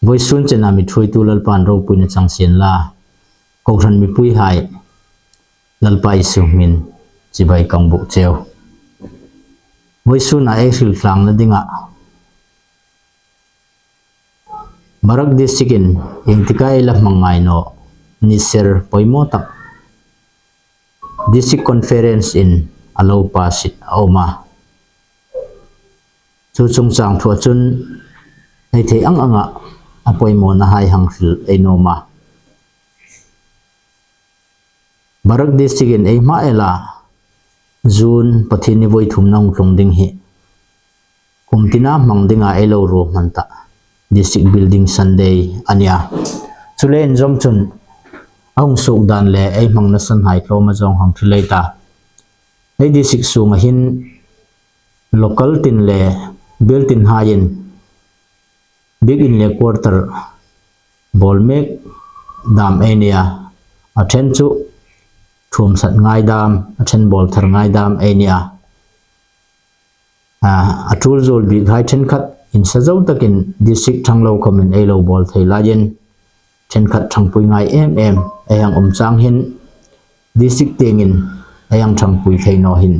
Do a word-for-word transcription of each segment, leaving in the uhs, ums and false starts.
Vawisun chena mi ṭhuoitu Lalpan ropuina chang sien la, kohran mipuihai Lalpa Isu hmingin chibai kan buk cheu. Vawisuna ei hril tlangna dinga Barak District-in iengtik a ei la hmang ngai naw ni ser poimaw tak District Conference-in a lo pass a um a. Chu chungchang thua chun ei thei ang anga a poimawna hai hang hril ei nuom a. Barak District-in ei hma ela June Pathienni vawi thumna hung tlung ding hi kum tina hmang dinga ei lo ruo hman ta District Building Sunday a nih a. Chu le inzawm chun a hung suok dan le ei hmangna san hai tlawma zawng hang hril ei ta. Ei district sunga hin local tin le biel tin haiin biekin le quarter bawl mek dam ei ni a. A ṭhen chu ṭhuomsat ngai dam, a ṭhen bawl thar ngai dam ei ni a. A, a ṭul zuol bik hai ṭhenkhat insa zo takin district ṭhang lo khawmin ei lo bawl thei laiin ṭhenkhat ṭhangpui ngai em em ei hang um chang hin district tiengin ei hang ṭhangpui thei naw hin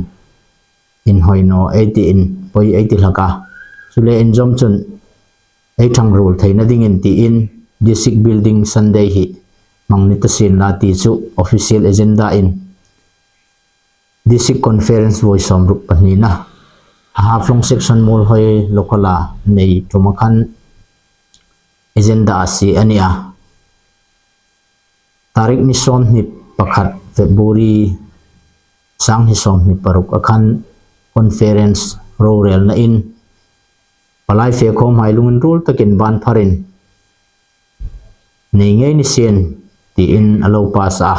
inhawi naw ei tiin poi ei ti hlak a. Chu le inzawm chun ei ṭhang ruol theina dingin tiin District Building Sunday hi hmang ni ta sien la ti chu official agenda-in District Conference vawi sawmruk pahnina Haflong Section Muolhoi local-a nei ṭuma khan agenda a sie a nih a. Tarik ni sawmhni pakhat February sanghni sawmhni paruk a khan conference rorelna in palai fe khawmhai lunginruol takin ban pharin nei ngei ni sien tiin a lo pass a.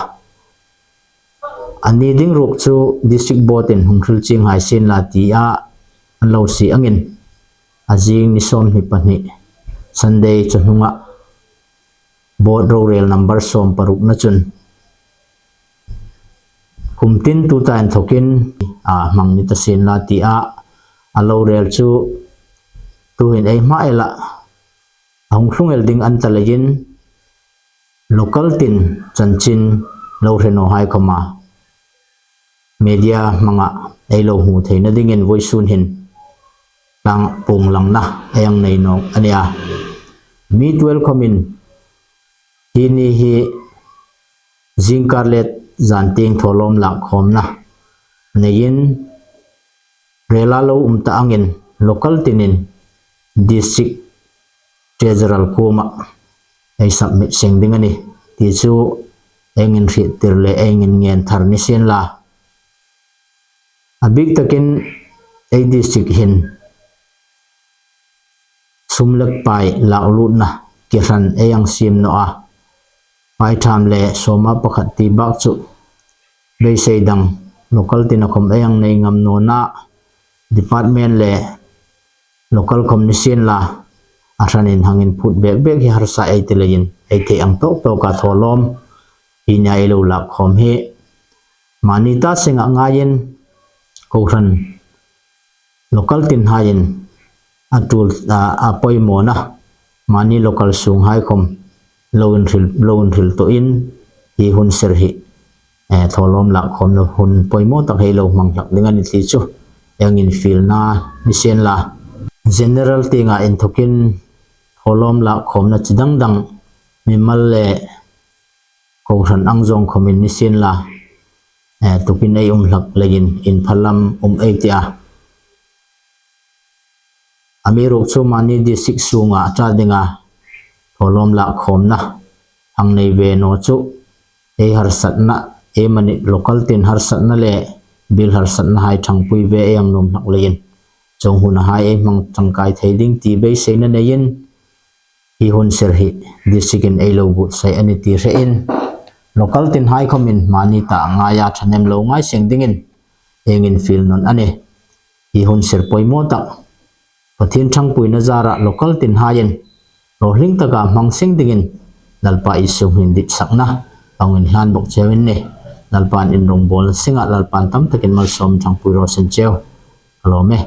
A ni ding ruok chu District Board-in hung hril chieng hai sien la tia an lo sie angin a zing ni sawmhni pahni Sunday chu hnunga Board rorel number sawm parukna chun kum tin tuta inthokin a hmang ni ta sien la tia a lo rel chu tuhin ei hma ela a hung tlung el ding a ni ta leiin local tin chanchin lo hre naw hai khawma media hmanga ei lo hmu theina dingin vawisun hin tlang puong langna ei hang nei nawk a nih a. Mi tuel khawmin hi ni hi zingkar le zan tieng thawlawm lak khawmna neiin rela lo um ta angin local tinin district treasurer kuoma ei submit seng ding a nih ti chu ei hang inhriettir le ei hang inngen thar ni sien la. A bik takin ei district hin sum le pai lak lutna kehran ei hang siem naw a. Pai tham le sawma pakhat ti bak chu beisei dang local tina khawm ei hang nei ngam naw a, department le local khawm ni sien la a hranin hang inphut bek bek hi harsa ei ti leiin ei thei ang tawk tawka thawlawm hi nia ei lo lak khawm hi mani ta senga ngaiin kohran local tin haiin a tul a, a poimawna mani local sunghai khawm lo inhril, lo inhril tawhin hi hun ser hi eh, thawlawm lak khawmna hun poimaw tak hei lo hmang hlak ding a ni ti chu ei hang infielna ni sien la. General tienga inthokin thawlawm lak khawmna chi dang dang mimal le kohran ang zawng khawmin ni sien la, eh, tukin ei um hlak leiin inphalam um ei ti a. Amiruokchu mani district sunga a ṭha dinga thawlawm lak khawmna hang nei ve naw chu ei harsatna, ei mani local tin harsatna le biel harsatna hai ṭhangpui ve ei hang nuom hlak leiin chuong huna hai ei hmang ṭangkai thei ding ti beiseina neiin hi hun ser hi district-in ei lo buotsai a ni ti hrein local tin hai khawmin mani ta ngaia ṭhahnem lo ngai seng dingin ei hang infiel nawn a nih. Hi hun ser poimaw tak Pathien ṭhangpuina zara local tin haiin rawhling taka hmang seng dingin Lalpa Isu hmingin ditsakna a hung inhlan bawk cheu a nih. Lalpan inrongbawl senga Lalpan tam takin malsawm ṭhangpui raw se cheu. Ka lawm e.